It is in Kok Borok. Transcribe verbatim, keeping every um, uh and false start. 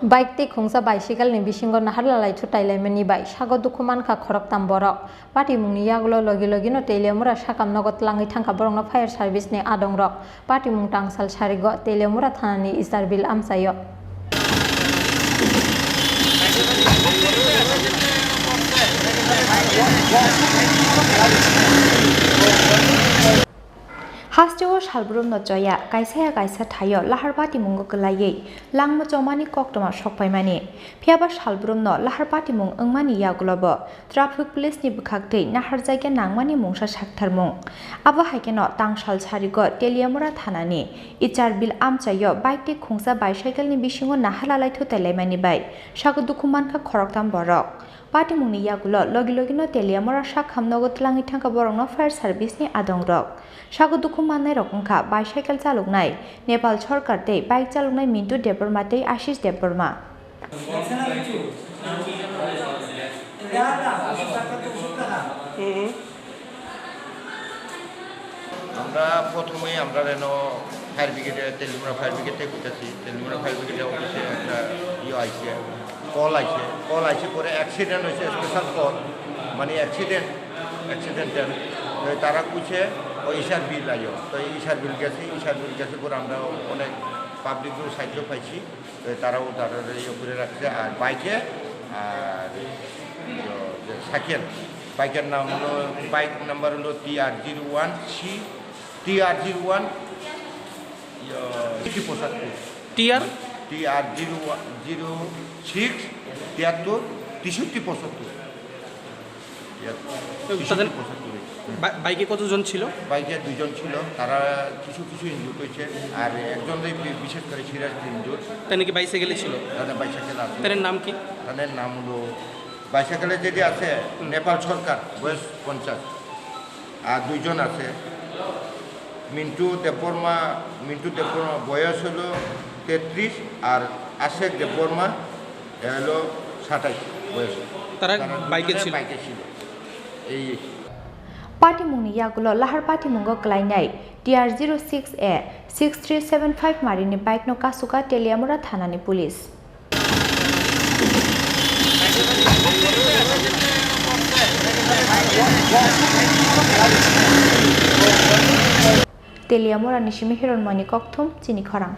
Bike tei khungsa bicycle ni bisingo nahar lalai thutailaimani bai sago dukhu mankha khoroktham borok. Patimungni yagulo logi logino Teliamura sakam nogo tlangwi thangkha borokno fire service ni adongrok. Patimung tangsal sarigo Teliamura thanani H R Bill amchaio. Hasteo salbrumno choya, kaisa ya kaisa thaio lahar patimungo kwlaiwi langma chomani koktwma sokphaimani. Phiyaba salbrumno lahar patimung wngmani yagulobo traffic police ni bwkhaktwi naharjakya nangmani mungsa saktharmung. Abo hai kheno tangsal sarigo Teliamura thanani H R Bill amchaio bike tei khungsa bicycle ni bisingo nahar lalai thutailaimani bai sago dukhu mankha khoroktham borok. Patimungni yagulo logi logino Teliamura sakham nogo tlangwi thangkha borokno fire service ni adongrok. Sago dukhu mannairok wngkha bicycle chaloknai Nepal sorkar tei bike chaloknai Mintu Debbarma tei Ashish Debbarma. আমরা প্রথমেই আমরা যেন ফায়ার ব্রিগেডে, Teliamura fire brigade থেকে কইতাছি, তেলিয়ামুড়া ফায়ার ব্রিগেডের অফিসে একটা ইয়ে আইছে, কল আইছে, কল আইছে পরে অ্যাক্সিডেন্ট হয়েছে, স্পেশাল কল, মানে অ্যাক্সিডেন্ট, অ্যাক্সিডেন্টাল। তো তারা কইছে, "ও ইশার বিল আইও।" তো এই ইশার বিল গেছে, ইশার বিল গেছে পরে আমরা অনেক পাবলিকও সাহায্য পাইছি। তো তারাও তারা ইয়ে করে রাখছে। আর বাইকে, আর ইয়ে, যে সাইকেল, বাইকের নাম হলো, বাইক নাম্বার হলো টি আর জিরো ওয়ান সি, টি আর জিরো ওয়ান, ইয়ে, পঁচাত্তর। টি আর? টি আর জিরো ওয়ান, জিরো সিক্স, তিয়াত্তর, তেষট্টি, পঁচাত্তর। তাদের তেষট্টি, পঁচাত্তর। বা-, বাইকে কতজন ছিল? বাইকে দুইজন ছিল, তারা কিছু কিছু ইনজুর্ড হয়েছে, আর একজন যে বি-, বিশেষ করে সিরিয়াসলি ইনজুর্ড। তাই নাকি বাইসাইকেলে ছিল? তাদের বাইসাইকেল আছে। তাদের নাম কি? তাদের নাম হলো, বাইসাইকেলে যেটি আছে, হুম। নেপাল সরকার, বয়স পঞ্চাশ। আর দুইজন আছে, মিন্টু দেববর্মা, মিন্টু দেববর্মা বয়স হলো তেত্রিশ, আর আশেক দেববর্মা, এ হলো সাতাইশ বয়স। তারা তারা বাইকে দুজনে ছিল? বাইকে ছিল। এই Patimungni yagulo lahar patimungo kwlainai T R zero six A six three seven five marini bike no kasuka Teliamura thanani police. Teliamura ni simi Hironmoni Kokthum, chini khorang.